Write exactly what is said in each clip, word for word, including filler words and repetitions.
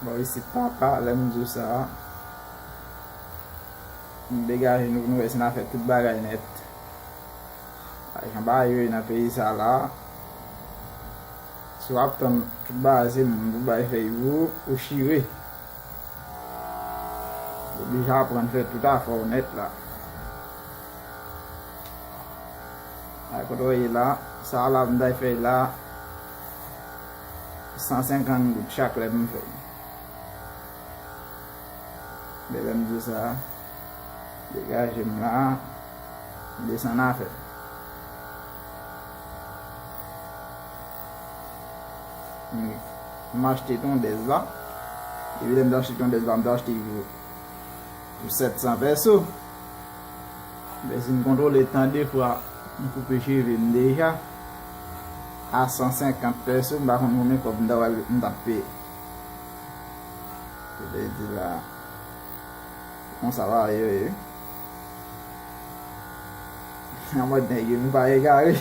Bò isit papa, lè m di w sa, nou degaje nou pou nou wè si n a fè tout bagay nèt. Ay, jan bagay yo ye nan peyi sa la, si w ap tann tout bagay se moun pou bay fèy pou ou, ou chire. Ou oblije aprann fè tout afè w nèt la. Ay, kote w ye la, sa la m day fèy la, san senkant goud chak lè m fè l. Men lè m di w sa, degaje m la, m desann afè. M achte tondèz la. Epi lè m te achte tondèz la, m te achte pou, pou sèt san pèso. Men si m kontwole tan de fwa m koupe cheve m deja a san senkant pèso, m pa konn konbyen kòb m ta pral, m t ap peye. Sa vle di la, se konsa bagay yo ye. An mòd nèg yo, nou pa egare.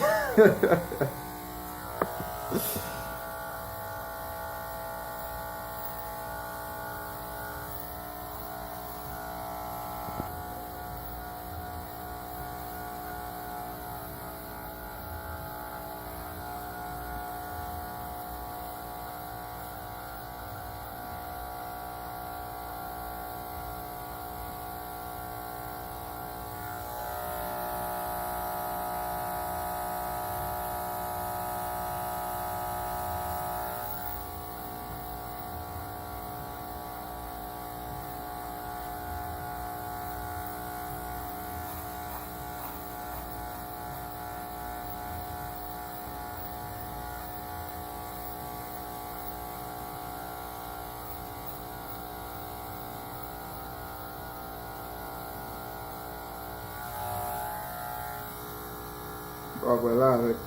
W ap wè la avèk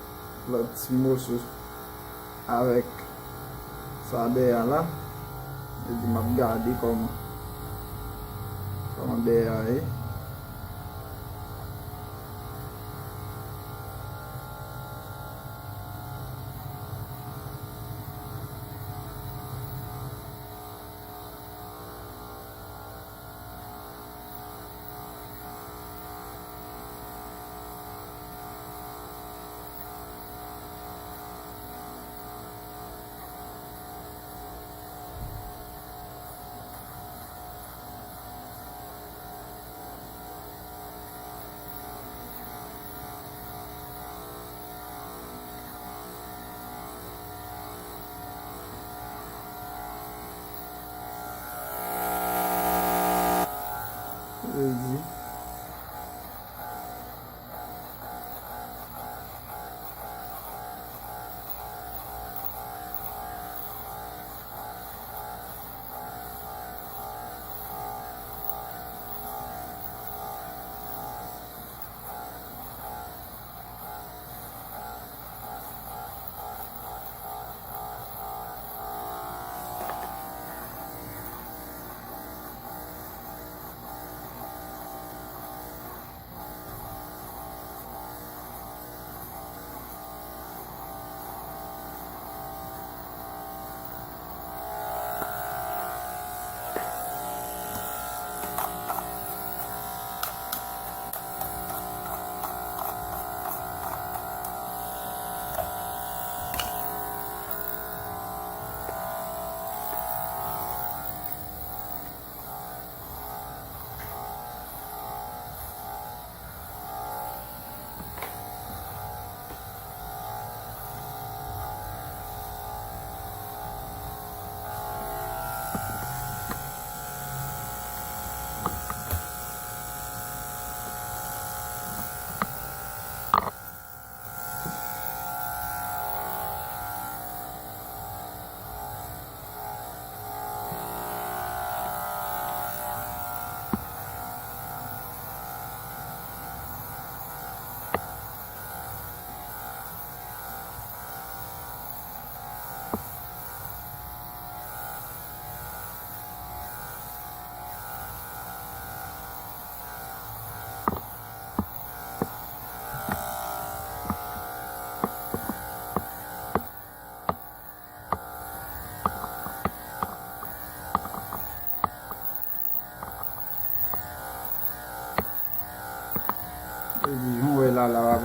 lòt ti moso avèk sa dèyè a la. Epi m ap gade kòman, kòman dèyè a ye.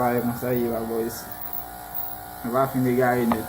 Bagay konsa ye pa bò isi. Nou pa fin egare nèt.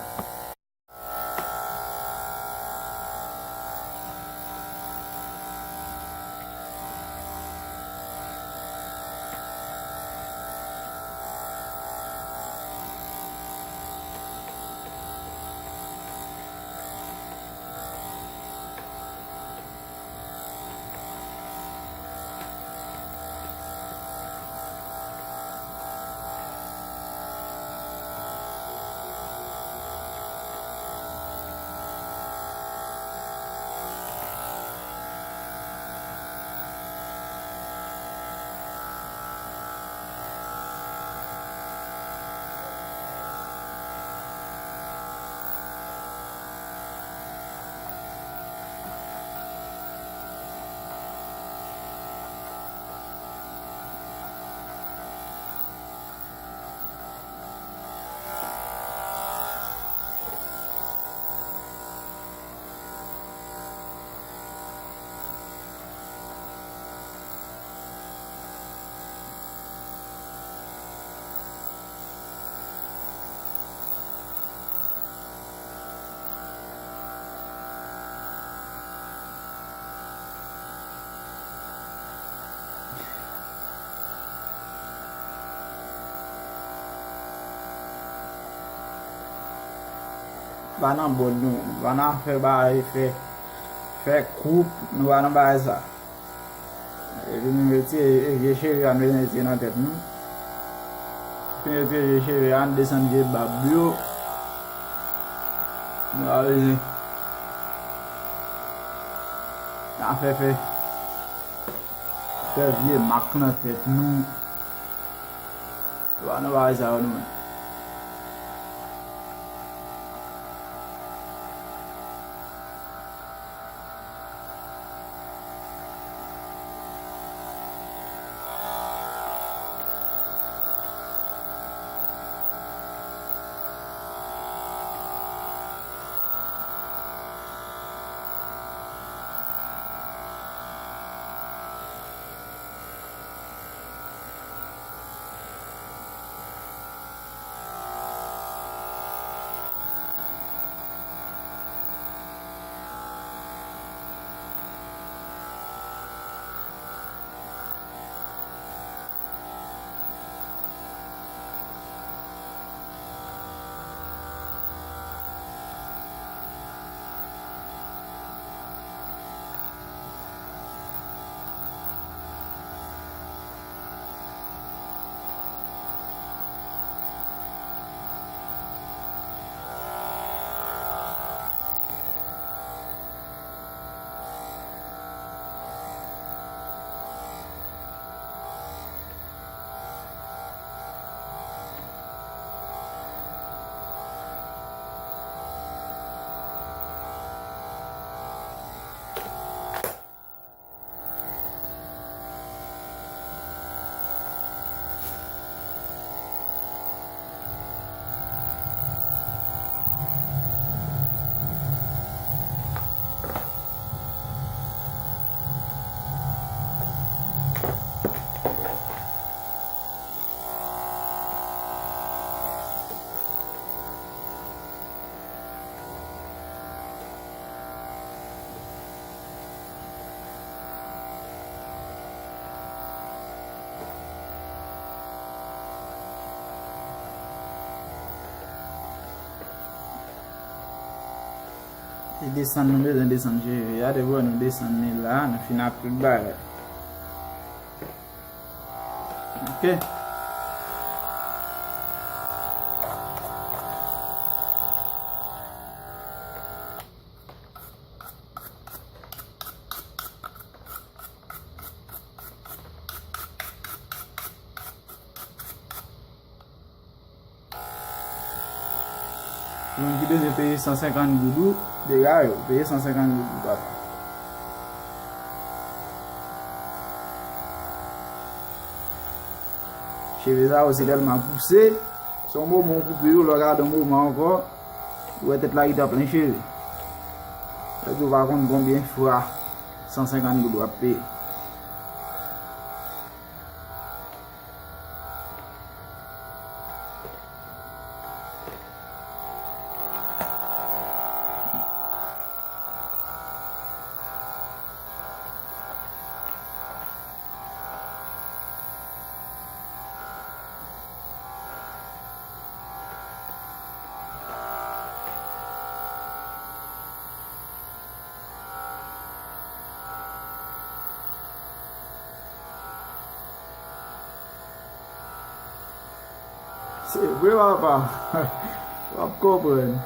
Pa nan bòd nou, pa nan fè bagay, fè, fè koup, nou pa nan bagay sa. Epi nou retire vye cheve a, nou retire nan tèt nou. Fin retire vye cheve a, nou desann vye bab yo. Nou pa bezwen. N a fè, fè, fè vye mak nan tèt nou. Nou pa nan bagay sa yo, nou menm. E desann, nou bezwen desann cheve a, depi nou desann li la, nou fin ak tout bagay. Ok. Moun ki bezwen peye san senkant goud ou, dega yo, peye san senkant goud ou, papa. Cheve sa yo se tèlman pouse, se yon moman w koupe yo, lè w gade yon moman ankò, ou wè tèt la gentan plen cheve. Sa di w pa konn konbyen fwa san senkant goud w ap peye. Se vre papa. W ap konprann.